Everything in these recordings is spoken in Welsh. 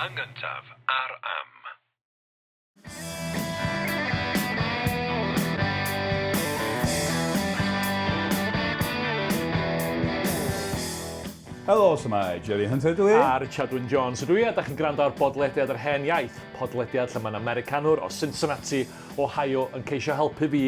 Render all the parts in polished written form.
Yn gyntaf, ar Am. Helo, shwmae, Jerry Hunter dw i. A Richard Wyn Jones ydw i, a da chi'n gwrando ar bodlediad yr hen iaith, podlediad lle mae'n Americanwr o Cincinnati, Ohio, yn ceisio helpu fi,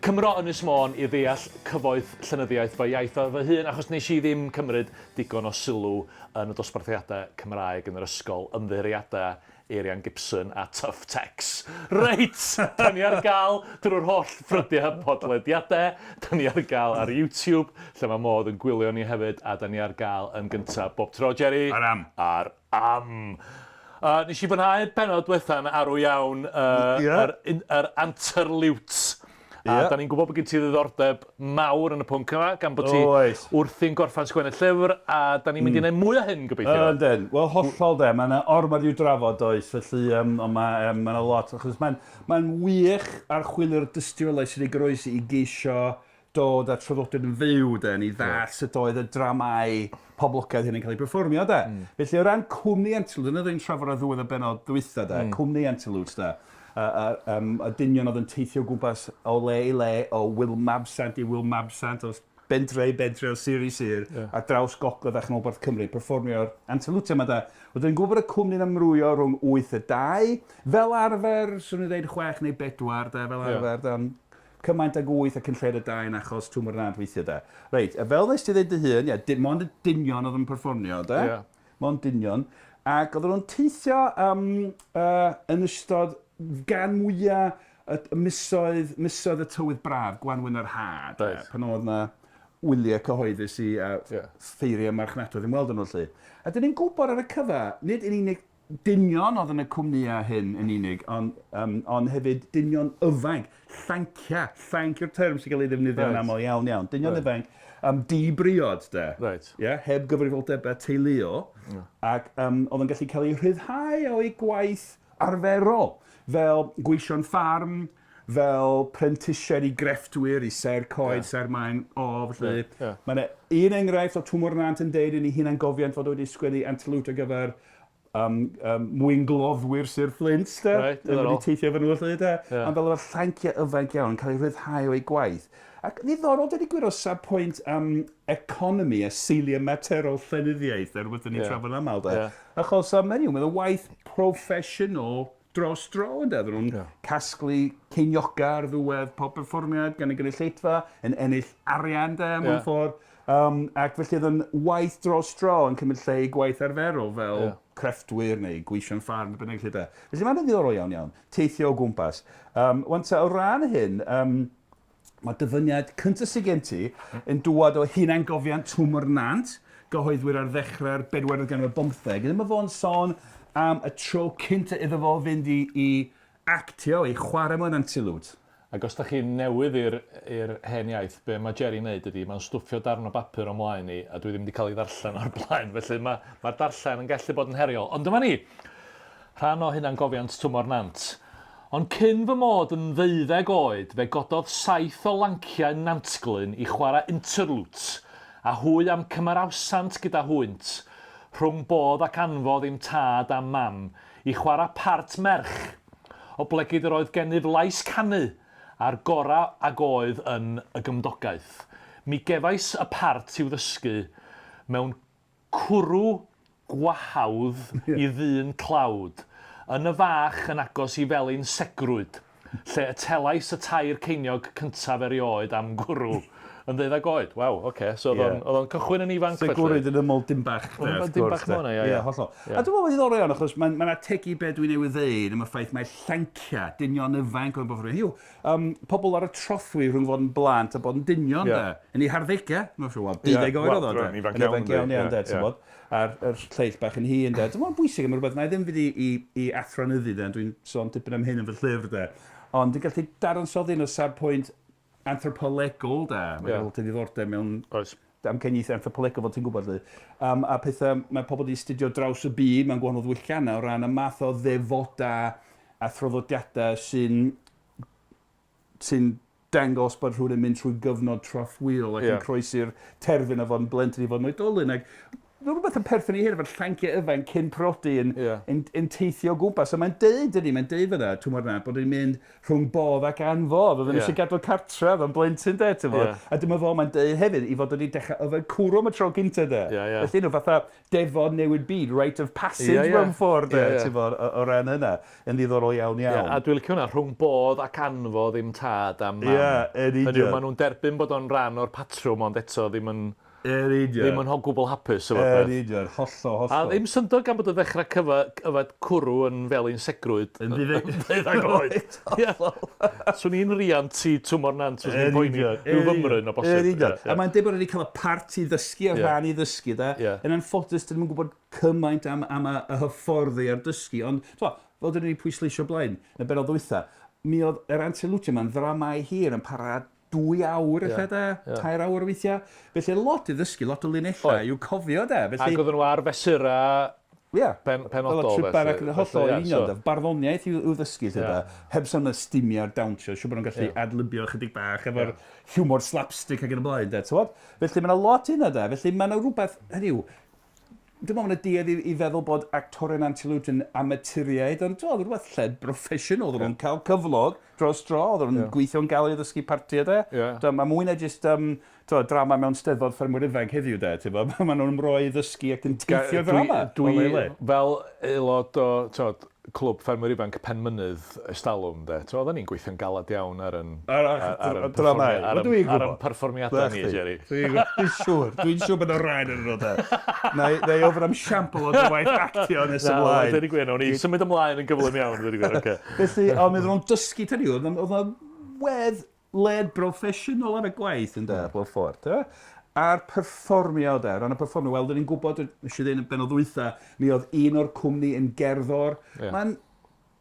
Cymro Ynys Môn, i ddeall cyfoeth llenyddiaeth fy iaith o fy hun, achos nes i ddim cymryd digon o sylw yn y dosbarthiadau Cymraeg yn yr ysgol, ymddiheuriadau Eirian Gibson a Tuff Tex. Reit, da ni ar gael drwy'r holl ffrydiau podlediadau, da ni ar gael ar YouTube, lle mae modd yn gwylio ni hefyd, a da ni ar gael yn gyntaf bob tro, Jerry. Ar am. Ar am. Uh, nes i fwynhau penod diwetha yn arw iawn, uh, yeah. yr, yr anterliwt. A da ni'n gwybod bod gen ti ddiddordeb mawr yn y pwnc yma, gan bod ti Oes. wrthi'n gorffen sgwennu llyfr, a da ni'n mynd i wneud mwy o hyn gobeithio. Yndyn. Wel, hollol de. Mae yna ormod i'w drafod, does, felly um, ond mae, um, mae yna lot, achos mae'n mae wych archwilio'r dystiolaeth sydd wedi goroesi i geisio dod â'r traddodiad yn fyw, de, ni ddall sut oedd y dramâu poblogaidd hyn yn cael eu perfformio, de. Felly, o ran cwmni Antiloop, dyna ddyn trafod ar ddiwedd y bennod ddwytha, de, cwmni Antiloop, de, y, y, um, y dynion oedd yn teithio o gwmpas o le i le, o Wil Mabsant i Wil Mabsant, o bentre i bentre, o sir i sir, yeah. ar draws gogledd a chanolbarth Cymru, perfformio'r Antiloop yma, de. Wedyn ni'n gwybod bod y cwmni'n amrwyo rhwng 8 a 2, fel arfer, swn i'n dweud 6 neu 4, de, fel arfer, yeah. de, Cymaint ag wyth ac yn lled y dain achos Twm o'r Nant weithiau de. Reit, a fel nes ti ddeud dy hun, ie, dim ond y dynion oedd yn perfformio de. Ie. Mond dynion. Ac oedden nhw'n teithio um, uh, yn ystod gan mwya y, y misoedd, misoedd y tywydd braf, gwanwyn yr ha, de. Reit. Pan oedd na wyliau cyhoeddus i uh, yeah. ffeiriau marchnadoedd ymweld â nhw 'lly. A dyn ni'n gwybod ar y cyfa, nid yn unig Dynion oedd yn y cwmnïau hyn yn unig, ond, um, ond hefyd dynion yfanc, llanciau, llanc yw'r term sy'n cael ei ddefnyddio yn aml iawn iawn. Dynion right. ifanc, um, di-briod, de. Right. Yeah, heb gyfrifoldebau teuluol, yeah. ac um, oedd yn gallu cael eu rhyddhau o'i gwaith arferol, fel gweision ffarm, fel prentisiaid i grefftwyr, i ser coed, yeah. ser maen, o, felly. Yeah, yeah. Mae yna un enghraifft o Twm o'r Nant yn deud yn ei hunangofiant fod wedi sgwennu antiloop ar gyfer um, um, mwyngloddwyr Sir Flint, de. Right, diddorol. Wedi teithio efo nhw felly, de. Yeah. Ond fel efo'r llanciau yfanc iawn yn cael eu rhyddhau o'i gwaith. Ac ddiddorol, dweud y gwir, o safbwynt um, economi a seiliau materol llenyddiaeth, er rhywbeth ni'n yeah. trafod aml, de. Yeah. Achos, um, anyway, mae'n waith proffesiynol dros dro, ynde? Oedden nhw'n yeah. casglu ceiniogau ar ddiwedd pob perfformiad gan y gynulleidfa, yn ennill arian, de, mewn yeah. ffordd. Um, ac felly oedd yn waith dros dro yn cymryd lle i gwaith arferol fel yeah. crefftwyr neu gweision ffarm, bynnag lle de. Felly mae'n ddiddorol iawn iawn, teithio o gwmpas. Um, wan ta, o ran hyn, um, mae dyfyniad cyntaf sydd gen ti yn dŵad o hunangofiant Twm o'r Nant, gyhoeddwyr ar ddechrau'r bedwaredd ganrif ar bymtheg. Dyma fo'n sôn am y tro cynta iddo fo fynd i, i actio, i chwarae mewn antiloop. Ac os da chi'n newydd i'r i'r hen iaith, be mae Jerry'n neud ydi, mae'n stwffio darn o bapur o mlaen i, a dwi ddim wedi cael ei ddarllen o'r blaen, felly mae, mae'r darllen yn gallu bod yn heriol. Ond dyma ni! Rhan o hunangofiant Twm o'r Nant. Ond cyn fy mod yn ddeuddeg oed fe gododd saith o lanciau Nantglyn i chwarae interlutes, a hwy a'm cymarawsant gyda hwynt, rhwng bodd ac anfodd i'm tad a'm mam, i chwarae part merch, oblegid yr oedd gennyf lais canu, a'r gorau ag oedd yn y gymdogaeth. Mi gefais y part i'w ddysgu mewn Cwrw gwahawdd i ddyn tlawd, yn y fach yn agos i Felin Segrwyd, lle y telais y tair ceiniog cyntaf erioed am gwrw. Yn ddeuddeg oed. Waw, ocê. So oedd o'n oedd o'n cychwyn yn ifanc felly. Segrwyd yn ymyl Dinbach de, wrth gwrs. Dinbach ma' hwnna, ia, ia. Ie, hollol. A dwi'n meddwl mae'n ddiddorol iawn achos mae'n mae'n ategu be dwi newydd ddeud am y ffaith mae llancia, dynion ifanc oedd yn bod Hynny yw, um, pobl ar y trothwy rhwng fod yn blant a bod yn dynion, yeah. de. Yn ei harddegau, mae'n siŵr, wel, deuddeg oed oedd o, de. Ifanc iawn, ifanc iawn, iawn, de, ti'n bod. A'r er lleill bach yn hŷn, de. Dwi'n meddwl bwysig am rhywbeth, na i ddim fynd i, i, i athronyddu, de, dwi'n sôn tipyn am hyn yn fy llyfr, de. Ond dwi'n gallu dadansoddi yn o safbwynt anthropolegol, de. Mae yeah. gen i ddiddordeb mewn Oes. damcaniaethau anthropolegol, fel ti'n gwybod, 'lly. Um, a pethau mae pobl wedi astudio draws y byd mewn gwahanol ddiwylliannau o ran y math o ddefodau a thraddodiadau sy'n sy'n dangos bod rhywun yn mynd trwy gyfnod trothwyol ac yeah. yn croesi'r terfyn o fod yn blentyn i fod yn oedolyn. Ac rhywbeth yn perthyn i hyn efo'r llanciau ifanc cyn prodi yn, yeah. yn, yn teithio o gwmpas. A mae'n deud, dydy, mae'n deud fyna, Twm o'r Nant, bod e'n mynd rhwng bodd ac anfodd. Oedd yn yeah. eisiau gadw cartref yn blentyn de, ti'n yeah. A dyma fo mae'n deud hefyd, i fod wedi dechrau yfed cwrw am y tro gyntaf de. Yeah, yeah. Felly nhw fatha defod newid byd, rite of passage yeah, yeah. mewn ffordd de, yeah, yeah. ti'n fod, o, o ran yna, yn ddiddorol iawn iawn. Yeah, a dwi'n licio hwnna, rhwng bodd ac anfodd i'm tad am mam. Ie, yeah, yn union. Hynny yw, maen nhw'n derbyn bod o'n rhan o'r patrwm, ond eto ddim yn... Yn union. Ddim yn gwbl hapus efo'r peth. Yn union, hollol, hollol. A ddim syndod gan bod yn ddechrau cyfa, yfed cwrw yn felyn segrwyd. Yn ddeuddeg oed. Ie. Swn i'n riant i Twm o'r Nant, swn i'n poeni rhyw fymryn o bosib. Yn union. A mae'n deud bod wedi cael y part i ddysgu a rhan i ddysgu, de. Yn anffodus, dyn nhw'n gwybod cymaint am, am y, y hyfforddi a'r dysgu, ond, twa, fel dyn ni wedi pwysleisio blaen, yn y bennod ddwytha, mi oedd yr Antilutia ma'n ddramau hir yn para 2 awr ella de, 3 awr weithiau. Felly lot i ddysgu, lot o linellau i'w cofio de. Felly... Ac oedden nhw ar fesurau yeah. pen, penodol. Fel y ac yn hollol yeah, union, so. Barddoniaeth i'w ddysgu lle yeah. Heb sôn y stumiau a'r dawnsio, siŵr bod nhw'n gallu yeah. adlybio chydig bach efo'r yeah. humor slapstick ac yn y blaen, de, tywod? Felly mae yna lot yna, de. Felly mae yna rhywbeth, hynny yw, dwi'n meddwl mae'n duedd i, i feddwl bod actorion Antiloop yn amaturiaid, ond dwi'n meddwl rhywbeth lled broffesiynol, oedden nhw'n cael cyflog dros dro, oedden nhw'n yeah. gweithio'n galed i ddysgu partiau de. Yeah. Mae mwy na jyst um, to, drama mewn steddfod ffermwyr ifanc heddiw de, ti'n bod, maen nhw'n ymroi i ddysgu ac yn teithio ddrama. Dwi, dwi fel aelod o, tywed, clwb ffermwyr ifanc Penmynydd estalwm de, t'mo' oddan ni'n gweithio'n galad iawn ar 'yn ar ar 'yn dramâu. ar 'yn ar 'yn perfformiadau ni Jerry. Dwi'n siŵr, dwi'n siŵr bod 'na rai yn nhw de. Na i na i ofyn am siampl o dy waith actio nes ymlaen. Na, deud y gwir, nawn ni symud ymlaen yn gyflym iawn, deud y gwir, ocê. Felly, ond mi oedden nhw'n dysgu, tynnu, oedd 'na wedd led broffesiynol ar y gwaith ynde, bob ffordd, te. A'r perfformio de, ran y perfformio, wel, dyn ni'n gwybod, nes i ddweud yn y bennod ddwytha, mi oedd un o'r cwmni yn gerddor. Yeah. Mae'n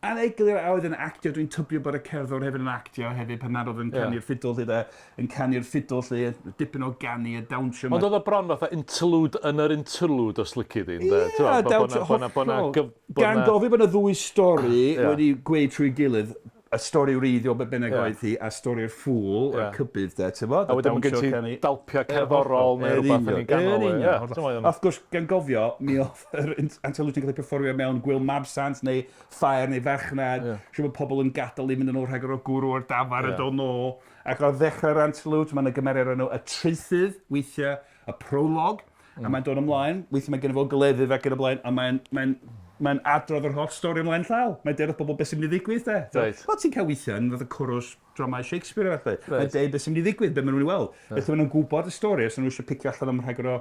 aneglur a oedd yn actio, dwi'n tybio bod y cerddor hefyd yn actio hefyd pan nad oedd yn canu'r yeah. ffidl lle de, yn canu'r ffidl lle, dipyn o ganu a dawnsio. Ond oedd o bron fatha interlude yn yr interlude os lici di, ynde? Ie, yeah, dawnsio, hollol. Gan gofio bod yna ddwy stori yeah. wedi gweud trwy gilydd, y stori wreiddiol be bynnag yeah. oedd hi, a stori'r ffŵl, yeah. y cybydd de, ti'n bod? A wedyn mae gen ti dalpiau cerddorol neu rhywbeth yn ei ganol. Yn union. Wrth gwrs, gan gofio, mi oedd yr Antiloop yn cael ei perfformio mewn gwyl Mabsant neu ffair neu farchnad. Yeah. Siwr bod pobl yn gadael i fynd yn ôl rhagor o gwrw o'r dafar yeah. a dod nôl. Ac ar ddechrau'r Antiloop, mae'n gymeriad enw y traethydd, weithiau, y prolog. A mae'n dod ymlaen, weithiau mae genno fo gleddyf ac yn y blaen, a mae'n mae mae'n adrodd yr holl stori ymlaen llaw. Mae'n deud wrth bobl beth sy'n mynd i ddigwydd, de. Reit. Wel, ti'n cael weithiau yn fath o cwrws dramau Shakespeare a felly. Reit. Mae'n deud beth sy'n mynd i ddigwydd, beth maen nhw'n ei weld. Right. Felly maen nhw'n gwybod y stori, os maen nhw eisiau picio allan am rhagor o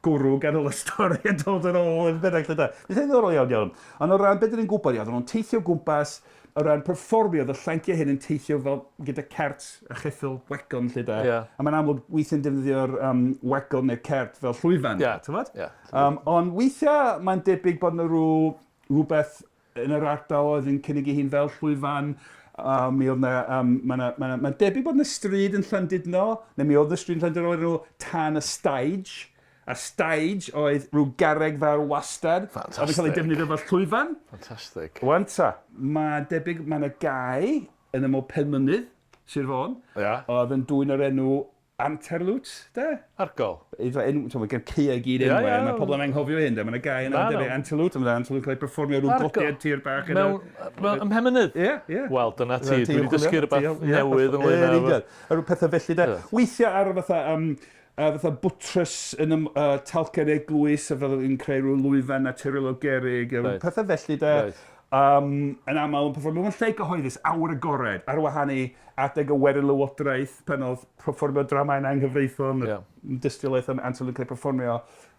gwrw ganol y stori a dod yn ôl yn bynnag lle da. Felly ddiddorol iawn iawn. Ond o ran beth dyn ni'n gwybod, ia, oedden nhw'n teithio o gwmpas, o ran perfformio, oedd y llanciau hyn yn teithio fel gyda cert a cheffyl wagon 'lly de. Ie. A mae'n amlwg weithiau'n defnyddio'r um, wagon neu'r cert fel llwyfan. Ie. T'mod? Ie. Um, ond weithiau mae'n debyg bod yna rhyw rhywbeth yn yr ardal oedd yn cynnig ei hun fel llwyfan. Um, mi oedd na, um, mae'n ma ma debyg bod yna stryd yn Llandudno, neu mi oedd y stryd yn Llandudno o'r enw Tan y Stage. A stage oedd rhyw garreg fawr wastad. Fantastic. Oedd yn cael ei defnyddio fel llwyfan. Fantastic. Wan ta, mae'n debyg mae yna gae yn ymyl Penmynydd, Sir Fôn. Ia. Oedd yn dwyn o'r enw Anterlwt, de? Argol. Eitha enw, ti'n gen caeau i gyd enwau, yeah, yeah. mae pobl yn anghofio hyn, de? Mae yna gae yna, debyg Anterlwt, a mae Anterlwt yn cael ei perfformio rhyw godiad tir bach. Mewn, mewn, ym Mhenmynydd? Ie, ie. Wel, dyna ti, dwi wedi dysgu rhywbeth newydd ynglyn â... Yn union. A rhyw pethau felly, de. Weithiau ar fatha, um, a fatha bwtrys yn y uh, talcen eglwys a fel yn creu rhyw lwyfan naturiol o gerrig, a right. pethau felly de. Right. Um, yn aml yn perfformio mewn lle gyhoeddus, awyr agored, ar wahân i adeg y werin lywodraeth pan oedd perfformio dramau'n anghyfreithlon, yeah. dystiolaeth am Anton yn cael ei perfformio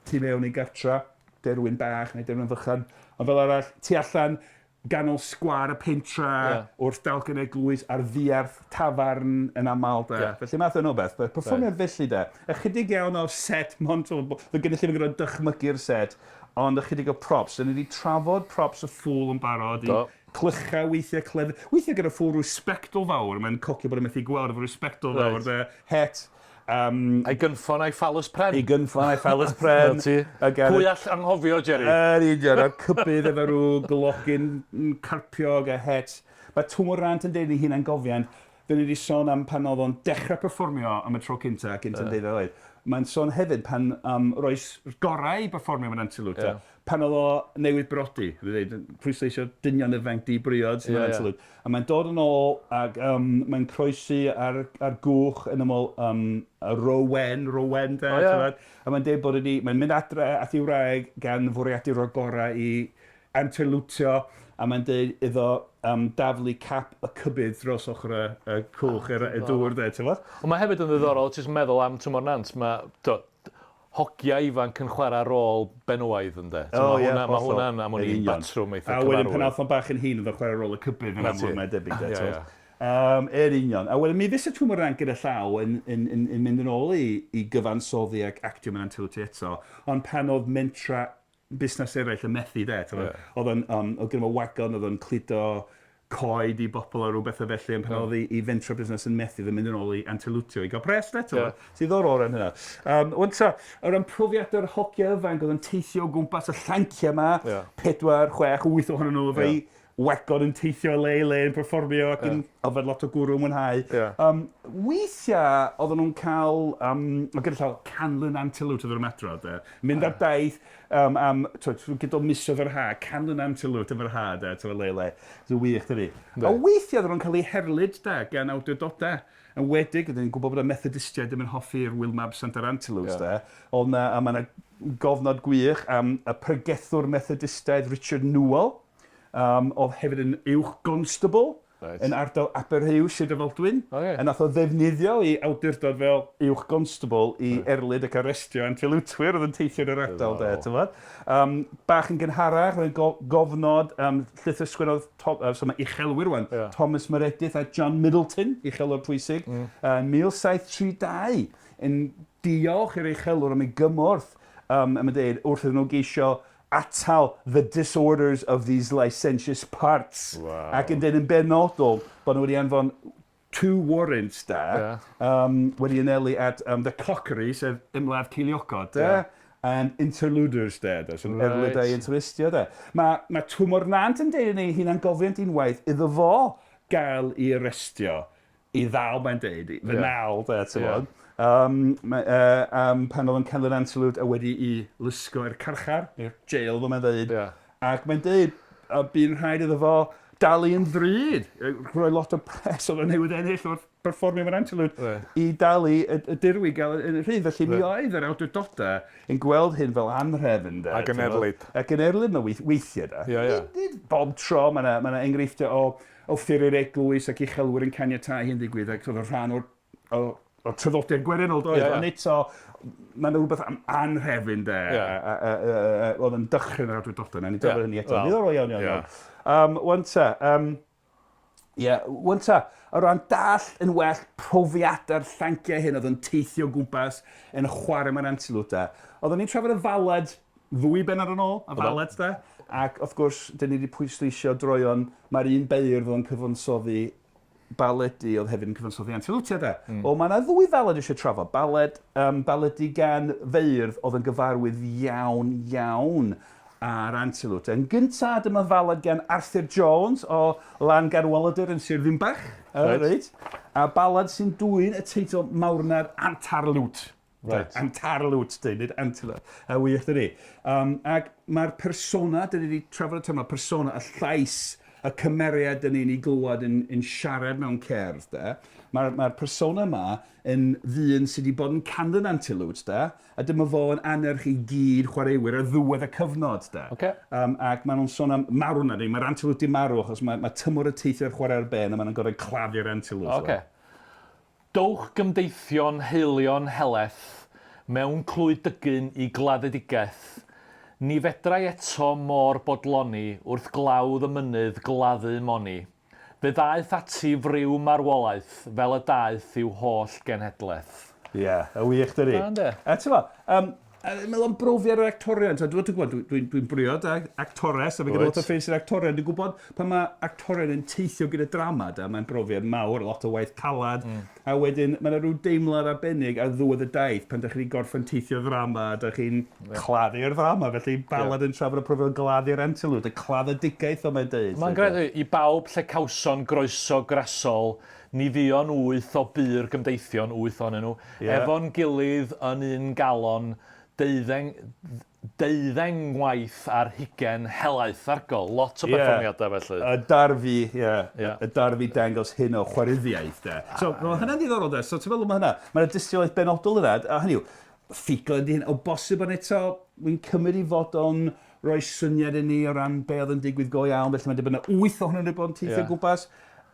tu mewn i gartra, derwyn bach neu derwyn fychan, ond fel arall, tu allan, ganol sgwâr y pentra, Ie. wrth dalcen eglwys, ar ddiarth tafarn yn aml de. Ie. Felly math yna o beth, but perfformiad right. felly de. Ychydig iawn o set, mond, fy gynulleidfa yn gorfod dychmygu'r set, ond ychydig o props. Dyn ni wedi trafod props y ffŵl yn barod. Do. Clychau weithiau, clef... Weithiau gyda ffŵl rhyw sbectol fawr, mae'n cocio bod yn methu gweld efo rhyw sbectol Reit. fawr de, het, Um, A'i gynffon a'i ffalus pren. Ei gynffon a'i ffalus pren. Na ti. Pwy all anghofio, Jerry? Yr union, a'r cybydd efo rhyw glogyn carpiog a het. Mae Twm o'r Nant yn deud yn ei hunangofiant, dyn ni wedi sôn am pan oedd o'n dechrau perfformio am y tro cynta, cyn yn deuddeg oed. Mae'n sôn hefyd pan um, roes gorau i berfformio mewn Antiloop, yeah. pan oedd o newydd brodi, dwi'n dweud, pwysleisio dynion ifanc di-briod sydd yeah, mewn Antiloop. Yeah. A mae'n dod yn ôl ac um, mae'n croesi ar, ar gwch yn ymwyl um, y Rowen, Rowen de, oh, yeah. A mae'n deud bod wedi, mae'n mynd adre at ei wraig gan fwriadu rhoi'r gorau i anterlwtio, a mae'n deud iddo um, daflu cap y cybydd dros ochr y, y cwch i'r y dŵr de, ti'n fawr? Ond mae hefyd yn ddiddorol, jyst meddwl am Tymor Nant, mae do, hogia ifanc yn chwarae rôl benywaidd ynde. O ie, hollol. Mae hwnna'n am wn i batrwm eitha cyfarwydd. A wedyn pan ath o'n bach yn hŷn oedd o'n chwarae rôl y cybydd yn amlwg mae'n debyg de, ti'n Um, yn union. A wedyn mi fysa Twm o'r Nant gyda llaw yn, yn, yn, yn mynd yn ôl i, i gyfansoddi ac actio mewn Antilope eto, ond pan oedd mentra busnes eraill yn methu de, yeah. Oedd o'n, um, oedd gyda fo wagon, oedd o'n cludo coed i bobl a rhyw bethau felly, ond pan oedd i, i fentro busnes yn methu, oedd yn mynd yn ôl i Antelutio i gael pres de, yeah. Sy'n ddiddorol o ran hynna. Um, Wan ta, o ran profiadau'r hogia ifanc oedd yn teithio o gwmpas y llanciau yma, yeah. 4, 6, 8 ohonyn nhw, yeah. wagon yn teithio o le i le yn perfformio ac yn yeah. yfed lot o gwrw yn mwynhau. Yeah. Um, weithiau oedden nhw'n cael, um, mae gyda llaw canlyn antilwt oedd yr ymadrodd, de. Mynd ar daith um, am, twyd, gydol misoedd yr ha, canlyn antilwt efo'r ha, de, twyd, le le. Mae'n wych, dydy. A weithiau oedden nhw'n cael eu herlid, de, gan awdurdodau. Yn wedig, ydyn ni'n gwybod bod y Methodistiaid ddim yn hoffi'r Wil Mab Sant ar Antilwt, yeah. de. Oedd na, a mae yna gofnod gwych am y pregethwr Methodistaidd Richard Newell, Um, oedd hefyd yn uwch constable right. yn ardal Aberrhiw, Sir Drefaldwyn. Okay. A nath o ddefnyddio ei awdurdod fel uwch constable i right. erlid ac arestio antilwtwyr oedd yn teithio yn yr ardal de, ti'n um, bach yn gynharach, oedd go gofnod um, llythyr sgwennodd, to, uh, so mae uchelwyr rwan, yeah. Thomas Meredith a John Middleton, uchelwr pwysig, mm. uh, 1732, yn diolch i'r uchelwr am ei gymorth, um, am y dweud, wrth iddyn nhw geisio atal the disorders of these licentious parts. Wow. Ac yn dweud yn benodol bod nhw wedi anfon two warrants da, yeah. um, wedi anelu at um, the cockery, sef ymladd ceiliogod, da, Yeah. and interluders da, da, so Right. erlid ei interlistio da. Mae ma Twm o'r Nant yn deud yn ei hunangofiant unwaith iddo fo gael ei arestio i ddal, mae'n deud, i fy Ie. nal, de, ti'n Ie. yeah. Um, ma, uh, um, pan oedd yn canlyn Antilwyd a wedi i lusgo i'r carchar, i'r jail, fel mae'n dweud. Ie. Ac mae'n deud, a bu'n rhaid iddo fo dalu yn ddrud, rhoi lot o pres oedd yn newydd ennill wrth perfformio mewn Antilwyd, Ie. i dalu y, y dirwy gael yn rhydd. Felly mi oedd yr awdurdodau yn gweld hyn fel anhrefn. De, Ac yn ti'n gwbod? erlid. Ac yn erlid nhw weith, weithiau. Da. Ie, ie. Nid, nid bob tro, mae yna ma enghreifftiau o offeiriaid eglwys ac uchelwyr yn caniatáu hyn ddigwydd ac oedd yn rhan o'r, o, o'r traddodiad gwerinol doedd. Ie, ie. Ond eto, mae yna rhywbeth am anrhefn de, Ie. a, a, a, a, a, oedd yn dychryn yr awdurdodau yna. Ni'n Ie, dod hynny eto. wel, Diddorol iawn, iawn, ie. iawn. Um, wan ta, um, ie, wan ta, o ran dall yn well profiadau'r llanciau hyn oedd yn teithio o gwmpas yn chwarae mewn antilwt de. Oedden ni'n trafod y falad ddwy bennod yn ôl, y falad de. Ac wrth gwrs, dyn ni wedi pwysleisio droeon, mae'r un beirdd oedd yn cyfansoddi baledi oedd hefyd yn cyfansoddi antilotia de. Mm. Wel, mae yna ddwy faled eisiau trafod. Baled, um, baledi gan feirdd oedd yn gyfarwydd iawn, iawn ar Antilote. Yn gyntaf, dyma faled gan Arthur Jones o Langadwaladr yn Sir Ddinbych. Reit. Reit. A balad sy'n dwyn y teitl Mawrnad Antarlwt. Right. Antarlwt, dyn, nid Antilote. A wych, dydi. Um, ac mae'r persona, dyn ni wedi trafod y term, persona, y llais, y cymeriad dyn ni'n ei glywed yn, yn siarad mewn cerdd, de. Mae'r mae persona yma yn ddyn sydd wedi bod yn canlyn Antilote, de, a dyma fo yn annerch i gyd chwaraewyr ar ddiwedd y cyfnod, de. Ocê. Um, ac maen nhw'n sôn am marw na, mae'r Antilote di marw achos mae, mae tymor y teithio'r chwarae ar ben a maen nhw'n gorfod claddu'r Antilote. Ocê. Dowch gymdeithion heulion heleth, mewn clwyd dygyn i gladdedigaeth. Ni fedrai eto mor bodloni wrth glawdd y mynydd gladdu moni. Fe ddaeth ati friw marwolaeth fel y daeth i'w holl genhedlaeth. Ie, y wych dydi. Da, yndi? A ti'n bo, um, a meddwl am brofiad yr actorion, so, dwi'n gwybod, dwi'n dwi, dwi briod ag actores, a fi gyda lot o ffrindiau sy'n actorion, dwi'n gwybod pan mae actorion yn teithio gyda drama, da, mae'n brofiad mawr, lot o waith calad, mm. a wedyn mae yna rhyw deimlad arbennig ar ddiwedd y daith pan ydych chi wedi gorffen teithio ddrama, a ydych chi'n yeah. claddu'r ddrama, felly balad yeah. yn trafod y profiad gladdu'r antilwyd, y claddedigaeth o mae'n deud. Mae'n gredu i bawb lle cawson groeso grasol, Ni fuon wyth o bur gymdeithion, wyth ohonyn nhw, yeah. efo'n gilydd yn un galon, deuddeng, deuddeng waith ar hugen helaeth argol. Lot o berfformiadau yeah. felly. Y darfu, ie. Yeah. Yeah. Y darfu dangos hyn o chwaryddiaeth, de. So, ah, mae hynna'n ddiddorol, de. So, ti'n meddwl mae hynna, mae'n dystiolaeth benodol yna, a hynny yw, ffuglen di hyn, o bosib ond eto, wy'n cymryd i fod o'n rhoi syniad i ni o ran be oedd yn digwydd go iawn, felly mae'n dibynnu wyth ohonyn nhw wedi bod yn teithio yeah. gwmpas,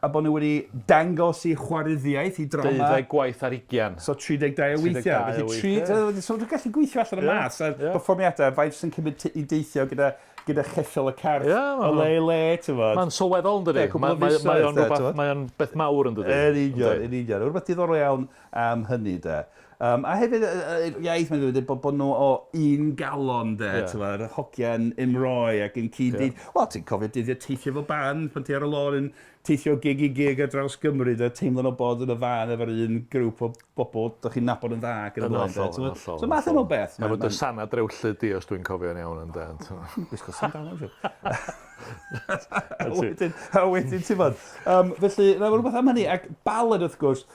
a bod nhw wedi dangos i chwaryddiaeth, i drama. Deuddeg gwaith ar ugian. So 32 o weithiau. Felly, tri, so dwi'n gallu gweithio allan y yeah. mas, a'r yeah. perfformiadau, faint sy'n cymryd i deithio gyda, gyda cheffyl y cart yeah, o le i le, ti'n fod. Mae'n sylweddol yn dydi? Mae mae, mae o'n rhywbeth, mae o'n beth mawr yn dydi? Yn union, yn union. Rhywbeth diddorol iawn am hynny, de. Um, a hefyd, y iaith mae'n dweud bod, bod nhw o un galon, de, yeah. ti'n yr hogiau'n ymroi ac yn cyd yeah. Wel, ti'n cofio dyddiau teithio fo band, pan ti ar y lôn yn teithio gig i gig ar draws Gymru, de, teimlo nhw bod yn y fan efo'r un grŵp o bobl dych chi'n nabod yn dda ac yn y blaen. Hollol, hollol. So math yno beth. Efo dy sana drewllyd di, os dwi'n cofio'n iawn yn de. Gwisgo sandal, A wedyn, a wedyn, ti'n bod. Um, felly, mae rhywbeth am hynny, ac balad wrth gwrs,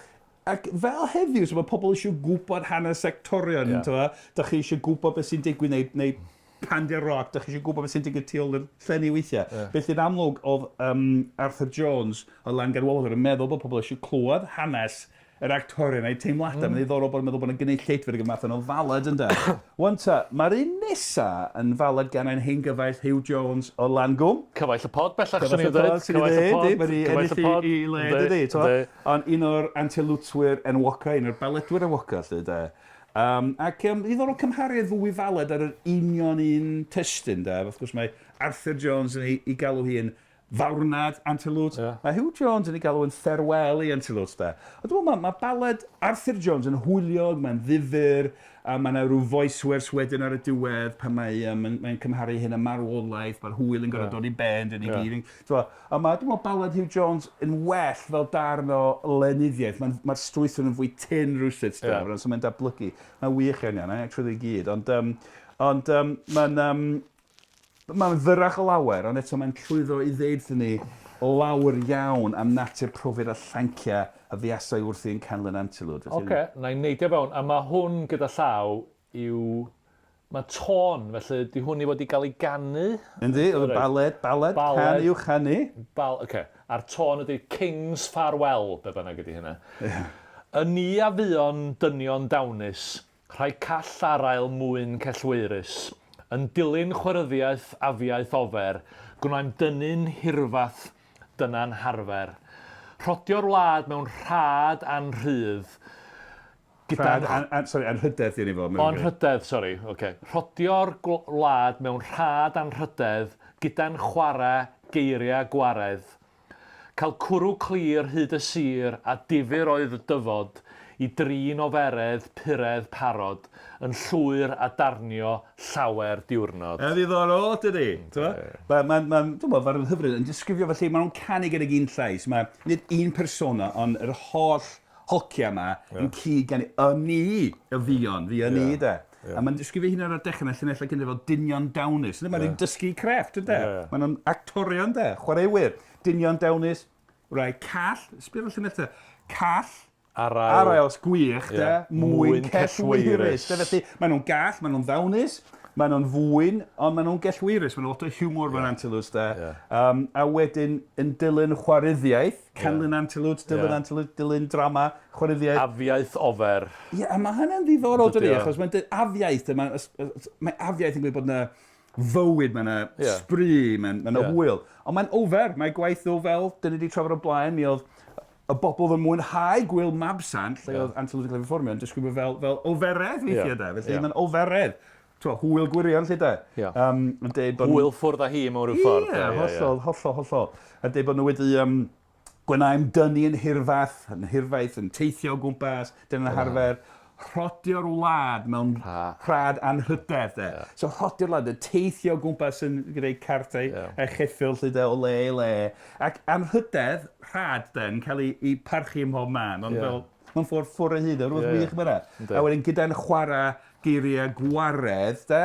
Ac fel heddiw, so mae pobl eisiau gwybod hanes sectorion, yeah. Tyfa? Da chi eisiau gwybod beth sy'n digwydd neu, neu Pandy Rock, da chi eisiau gwybod beth sy'n digwydd tu ôl i'r llenni weithiau. Yeah. Felly yn amlwg oedd um, Arthur Jones o Langadwalder yn meddwl bod pobl eisiau clywed hanes yr actorion a'i teimladau. Mm. Mae'n ddiddorol bod yn meddwl bod yna gynulleidfa gyda math o falad ynde. Wan ta, mae'r un nesa yn falad gan ein hen gyfaill Huw Jones o Langwm. Cyfaill y pod bellach, swn i'n dweud. Cyfaill y pod. Mae wedi ennill i le, dydy. Ond un o'r antelwtwyr enwoca, un o'r baledwyr enwoca, lle, de. Um, ac um, ddiddorol cymharu y ddwy faled ar yr union un testun, de. Wrth gwrs mae Arthur Jones yn ei, ei galw hi yn farwnad Antelwt. Yeah. Mae Huw Jones yn ei galw yn ffarewell i Antelwt, de. A dwi'n meddwl, mae, mae baled Arthur Jones yn hwyliog, mae'n ddifyr, a mae yna rhyw voice-wers wedyn ar y diwedd pan mae, um, mae'n mae cymharu hyn â marwolaeth, mae'r hwyl yn gorfod yeah. dod i ben, dyn ni yeah. gyd. Yn, a mae, dwi'n meddwl, baled Huw Jones yn well fel darn o lenyddiaeth. Mae'r mae strwythur yn fwy tyn rhywsut, yeah. so mae'n datblygu. Mae'n wych iawn iawn, actually i gyd. Ond, um, ond um, mae'n um, Mae'n fyrrach o lawer, ond eto mae'n llwyddo i ddeud wrthyn ni lawer iawn am natur profiad a llanciau a fuasai wrthi yn canlyn Antilwd. Felly... Oce, na i neidio fewn, a mae hwn gyda llaw i'w... Mae tôn, felly di hwn i fod i gael ei ganu? Yndi, oedd y baled, baled, baled, can i'w chanu. Bal, oce, a'r tôn ydy King's Farewell, be bynnag ydy hynna. Yeah. Y ni a fuon dynion dawnus, Rhai call arael mwyn cellweirus, Yn dilyn chweryddiaeth afiaith ofer, Gwnaem dynnu'n hirfath, dyna'n harfer. Rhodio'r wlad mewn rhad anrhydd, Gyda'n... Rhad, an, an, sorry, anrhydedd i ni fod. O, anrhydedd, sori, oce. Okay. Rhodio'r wlad mewn rhad anrhydedd, Gyda'n chwarae geiriau gwaredd. Cael cwrw clir hyd y sir a difyr oedd y dyfod i drin oferedd puredd parod yn llwyr a darnio llawer diwrnod. Yn ddiddorol, dydi? Mae'n, ma, ma, dwi'n meddwl, mae'r hyfryd yn disgrifio felly, maen nhw'n canu gydag un llais. Mae nid un persona, ond yr holl hocia yma yeah. yn cyd ganu y ni, y fion, fi y ni, de. Yeah. A mae'n disgrifio hyn ar y dechrau, yn llinellau cyntaf fel dynion dawnus. Ynddo, mae'n yeah. dysgu crefft, ynddo? Yeah, yeah. Maen nhw'n actorion, de, chwaraewyr. Dynion dawnus, rai call, sbio fel llinellau, call, Arael, arael gwych, de, yeah. mwyn cellweirus. De, felly, maen nhw'n gall, maen nhw'n ddawnus, maen nhw'n fwyn, ond maen nhw'n gellweirus. Maen nhw'n lot o hiwmor yeah. fan Antilws, de. Yeah. Um, a wedyn, yn dilyn chwaryddiaeth, canlyn yeah. Antilws, dilyn yeah. Antilws, dilyn drama, chwaryddiaeth. Afiaeth ofer. Ie, yeah, a mae hynny'n ddiddorol, dydy, achos mae'n dweud afiaeth, mae, mae afiaeth yn gweud bod yna fywyd, mae yna yeah. sbri, mae yna yeah. hwyl. Ond mae'n ofer, mae gwaith o fel, dyn ni wedi trafod o blaen, mi oedd y bobl yn mwynhau gwyl Mabsant, lle yeah. oedd Anton yn cael ei perfformio, yn disgrifio fel, fel oferedd weithiau yeah. de. Felly yeah. mae'n oferedd. Twa, hwyl gwirion lle de. Yeah. Um, yn deud bod... Hwyl ffwrdd â hi mewn rhyw ffordd. Ie, yeah, hollol, hollol, hollol. A deud bod nhw wedi um, gwenaem dynnu yn hirfath, yn hirfaith, yn teithio o gwmpas, dyna'n yeah. harfer, rhodio'r wlad mewn rhad anrhydedd, de. Yeah. So rhodio'r wlad, yn teithio o gwmpas yn gyda'i cartau yeah. a cheffyl lle de, o le i le. Ac anrhydedd, rhad, de, yn cael ei, ei parchu ym mhob man, ond yeah. fel, mewn ffordd ffwrdd o hyd, rhywbeth yeah. wych yma. A wedyn gyda'n chwarae geiriau gwaredd, de,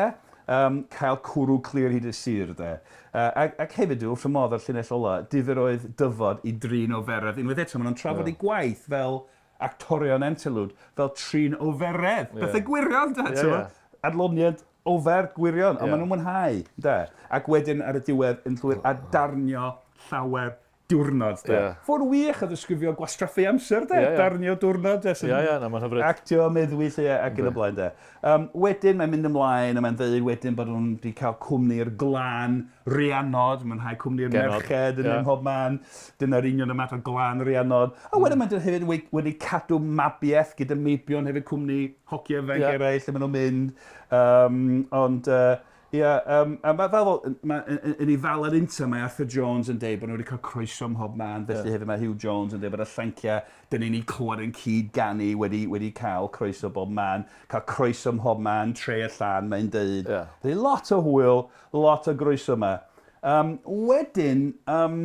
Um, cael cwrw clir hyd y sir, de. Uh, ac, ac hefyd, dwi wrth fy modd ar llinell ola, difyr oedd dyfod i drin oferedd. Unwaith eto, maen nhw'n trafod yeah. eu gwaith fel actorion Entelwd, fel trin oferedd. Yeah. Bethau gwirion, de. Yeah, yeah. Adloniad ofer gwirion, yeah. ond maen nhw'n mwynhau, de. Ac wedyn ar y diwedd yn llwyr adarnio llawer diwrnod, de. Yeah. Ffordd wych o ddisgrifio gwastraffu amser, de. Yeah, yeah. Darnio diwrnod, de. Ie, ie, na, mae'n hyfryd. Actio, meddwi, lle, ac yn y blaen, de. Um, wedyn, mae'n mynd ymlaen, a mae'n dweud wedyn bod nhw'n wedi cael cwmni'r glân Rhianod, mwynhau cwmni'r merched yn yeah. mhob man. Dyna'r union y math o glân Rhianod. A wedyn mm. mae'n hefyd wedi, wedi cadw mabiaeth gyda meibion hefyd cwmni hoci ifanc yeah. eraill lle maen nhw'n mynd. Um, ond, uh, Ia, yym, a ma' fel ma' yn ei falad ynta mae Arthur Jones yn deud bod nhw wedi cael croeso ym mhob man, felly yeah. hefyd mae Huw Jones yn deud bod y llanciau dyn ni'n eu clywed yn cyd ganu wedi, wedi cael croeso bob man, cael croeso ym mhob man, tre y llan, mae'n deud. Yeah. Felly lot o hwyl, lot o groeso yma. Um, wedyn, um,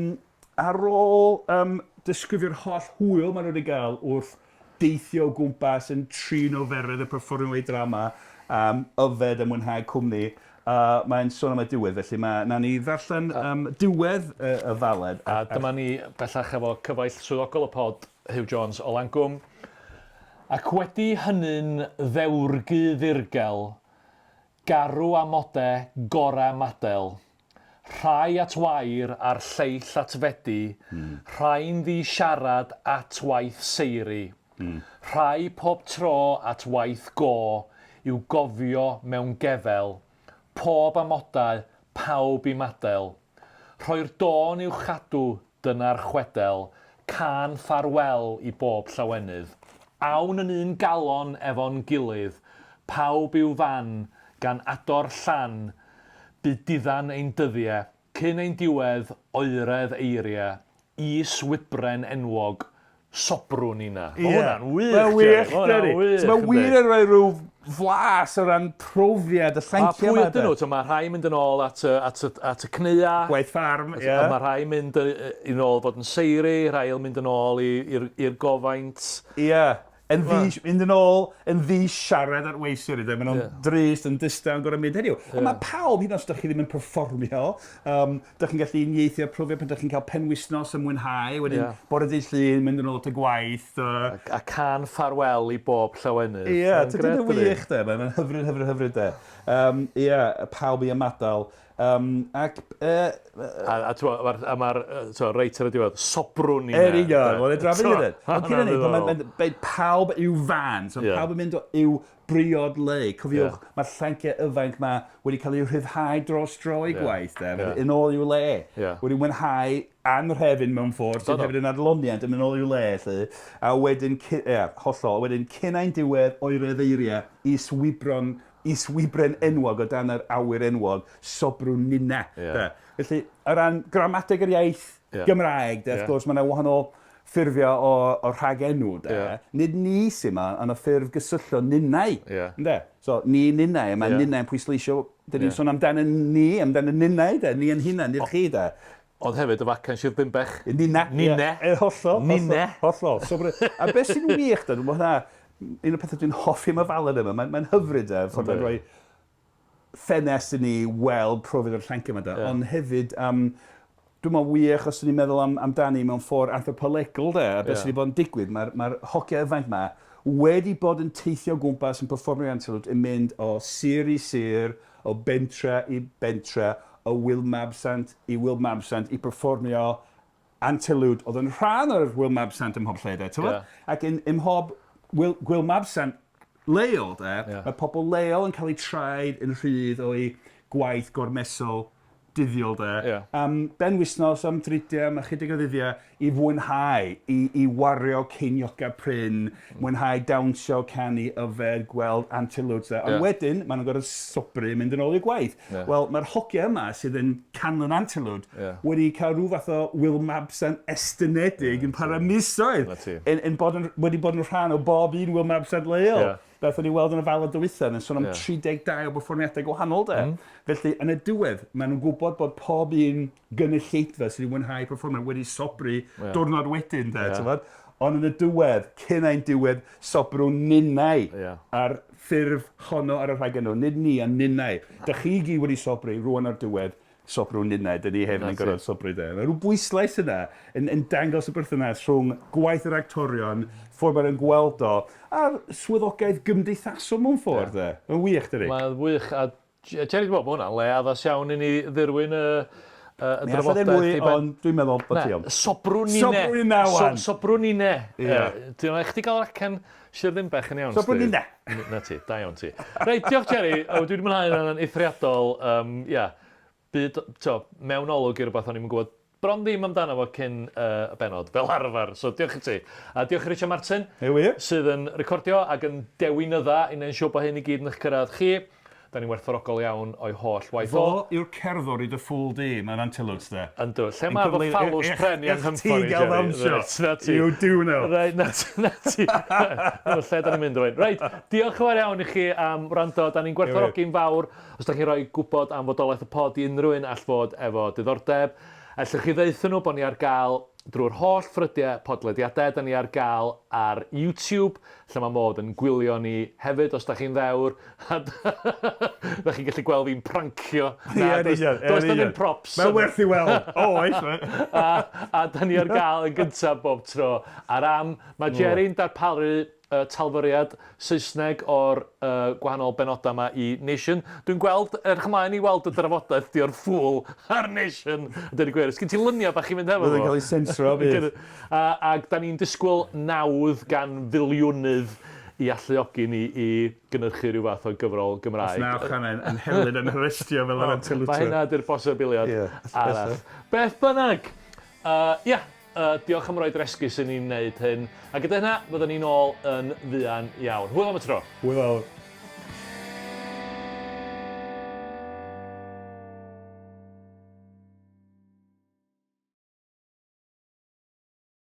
ar ôl um, disgrifio'r holl hwyl maen nhw wedi gael wrth deithio o gwmpas yn trin oferedd y perfformio ei drama, um, yfed a mwynhau cwmni. Uh, mae'n sôn am y diwedd, felly mae, nawn ni ddarllen um, diwedd y, y faled. A dyma ni bellach efo cyfaill swyddogol y pod, Huw Jones o Langwm. Ac wedi hynny'n ddewrgu ddirgel, garw amode gore madel, Rhai at wair a'r lleill at fedi, rhai'n ddi-siarad at waith seiri, rhai pob tro at waith go i'w gofio mewn gefel, pob amodau, pawb i madel. Rhoi'r dôn i'w chadw, dyna'r chwedel, cân ffarwel i bob llawenydd. Awn yn un galon efo'n gilydd, pawb i'w fan, gan ador llan, Bu diddan ein dyddie, cyn ein diwedd, oeredd eirie, is wybren enwog, sobrwn nina. Mae hwnna'n wych, Mae'n wych, Jerry. Dydi? So mae wir yn rhoi rhyw flas o ran profiad y llanciau yma. A pwy ydyn nhw? So, mae rhai mynd yn ôl at y, at y, at y cneua. Gwaith ffarm, ie. Yeah. Mae rhai mynd yn ôl fod yn seiri, rhai yn mynd yn ôl i'r gofaint. Ie. Yeah. Yn ddi, mynd yn ôl, yn ddi siarad ar weithiau, de. Maen nhw'n yeah. drist, yn distaw, yn gorfod mynd heddiw. Yeah. Ond mae pawb, hyd yn oed os ydych chi ddim yn perfformio, um, ydych chi'n gallu uniaethu â'r profiad pan ydych chi'n cael penwythnos yn mwynhau, wedyn yeah. bore dydd Llun, mynd yn ôl at y gwaith. Uh... A, a can ffarwel i bob llawenydd. Ie, yeah, dydy wych, de. Mae'n hyfryd, hyfryd, hyfryd, de. Ie, yeah, pawb i ymadael. Um, ac... Uh, a, a, t'mo, a mae'r, ma t'mo, reit ar y diwedd, sobrwn i. Er union, wel, edraf i hynny. Ond cyn hynny, pan mae'n pawb i'w fan, so yeah. pawb yn mynd i'w briod le. Cofiwch, yeah. mae'r llanciau ifanc ma wedi cael eu rhyddhau dros dro i yeah. gwaith, de, yeah. yn ôl i'w le. Yeah. Wedi mwynhau anrhefn mewn ffordd, sydd hefyd yn adloniant, yn mynd ôl i'w le, lle. A wedyn, yeah, hollol, wedyn cyn ein diwedd oeredd eiriau, is-wybron is-wybren enwog o dan yr awyr enwog, sobrwn ninna. Yeah. Felly, o ran gramadeg yr iaith yeah. Gymraeg, de, wrth gwrs, mae yna wahanol ffurfiau o, o rhagenw, de. Yeah. Nid ni sy'n yma, ond y ffurf gysyllto ninnau. Yeah. Ynde? So, ni ninnau, a mae yeah. ninnau'n pwysleisio, dyn ni'n yeah. sôn amdano ni, amdano ninnau, de, ni yn hunan, ni'r chi, de. Ond hefyd y facan Sir Ddinbych. Ninna. Ninne. Ie, hollol. Ninne. Hollol. So, a beth sy'n wych, de, dwi'n meddwl un o'r pethau dwi'n hoffi am y falad yma, mae'n mae hyfryd e, ffordd mae'n rhoi ffenest i ni weld profiad o'r llanc yma da, yeah. ond hefyd, um, dwi'n meddwl wych os ni'n meddwl am, amdani mewn ffordd anthropolegol de, a beth yeah. sydd wedi bod yn digwydd, mae'r mae hogiau ifanc yma wedi bod yn teithio o gwmpas yn perfformio Antilope yn mynd o sir i sir, o bentre i bentre, o Wil Mabsant i Wil Mabsant i perfformio Antilope oedd yn rhan o'r Wil Mabsant ym mhob lle de, ti'n yeah. Ac yn, ym mhob Wil, Gwyl Mabsant leol de, yeah. mae pobl leol yn cael eu traed yn rhydd o'i gwaith gormesol dyddiol de. Yeah. Am benwythnos, am dridiau, am ychydig o ddyddiau i fwynhau, i, i wario ceiniogau prin, mwynhau dawnsio, canu, yfed, gweld antelopes. Ond yeah. wedyn, maen nhw'n gorfod sobri mynd yn ôl i'w gwaith. Yeah. Wel, mae'r hogiau yma sydd yn canlyn antelod yeah. wedi cael rhyw fath o Wil Mabsant estynedig yeah, yn para misoedd. Yn, yn bod yn, wedi bod yn rhan o bob un Wil Mabsant leol. Yeah. Beth o'n i weld yn y falad dwytha, yn sôn am Yeah. 32 o berfformiadau gwahanol de. Felly, yn y diwedd, maen nhw'n gwybod bod pob un gynulleidfa sydd wedi mwynhau perfformiad wedi sobri Yeah. diwrnod wedyn de, Yeah. yeah. Ond yn y diwedd, cyn ein diwedd, sobrwn ninnau Yeah. ar ffurf honno ar y rhagenw, nid ni a ninnau. Da chi gyd wedi sobri, rwan o'r diwedd, sobrw ninnau, da ni hefyd yn gorfod sobri de. Mae rhyw bwyslais yna yn, yn dangos y berthynas rhwng gwaith yr actorion, ffordd mae'n gweld o, a'r swyddogaeth gymdeithasol mewn ffordd de. Mae'n wych, dydi? Mae'n wych, a Jerry, dwi'n meddwl bod hwnna'n le addas iawn i ni ddirwyn y, y, y Mi alla ddim drafodaeth mwy, i ben. ond dwi'n meddwl bod ti iawn. Sobrw nine. Sobrw nine wan. So, sobrw nine. Ie. Yeah. Dwi'n meddwl, chdi gael acen Sir Ddinbech yn iawn, Sobrw nine. Na ti, da iawn ti. Reit, diolch Jerry. O, dwi wedi mwynhau hwnna'n eithriadol. Um, yeah. Byd, to, mewn olwg i rhywbeth o'n i'n gwybod bron ddim amdano fo cyn uh, y benod, fel arfer. So diolch i ti. A diolch i Richard Martin, Hei wir. sydd yn recordio ac yn dewinydda i wneud siŵr bod hyn i gyd yn eich cyrraedd chi. Da ni'n werthfawrogol iawn o'i holl waith Fo o. yw'r cerddor i dy ffŵl di, mae'n antilwt de. Yndw. Lle mae fy ffalws pren i anghymffon i, Jerry? Reit, na ti. You do know. Reit, na ti. Na ti. Lle da ni'n mynd o hyn. Reit, diolch yn fawr iawn i chi am wrando. Da ni'n gwerthfawrogi'n fawr os da chi'n rhoi gwybod am fodolaeth y pod i unrhyw un all fod efo diddordeb. Allwch chi ddeutho nhw bod ni ar gael drwy'r holl ffrydiau podlediadau. Da ni ar gael ar YouTube, lle mae modd yn gwylio ni hefyd os da chi'n ddewr. A da chi'n gallu gweld fi'n prancio. Na, does, does na ddim props. Mae'n werth i weld. Oes. a, a da ni ar gael yn gyntaf bob tro. Ar am, mae Jerry'n darparu uh, talfyriad Saesneg o'r uh, gwahanol benodau yma i Nation. Dwi'n gweld, edrych ymlaen i weld y drafodaeth di o'r ffŵl ar Nation. A dweud y gwir, sgyn ti lyniau bach i fynd efo fo? Bydd yn cael ei sensro, bydd. A, ac da ni'n disgwyl nawdd gan filiwnydd i alluogi ni i gynhyrchu rhyw fath o gyfrol Gymraeg. Os na o'ch yn, yn helyn yn arestio fel yr antilwtio. Mae hynna ydy'r posibiliad yeah, arall. Beth bynnag, uh, ia, uh, diolch am roi'r esgus i ni'n wneud hyn. A gyda hynna, fyddwn ni'n ôl yn fuan iawn. Hwyl am y tro. Hwyl fawr.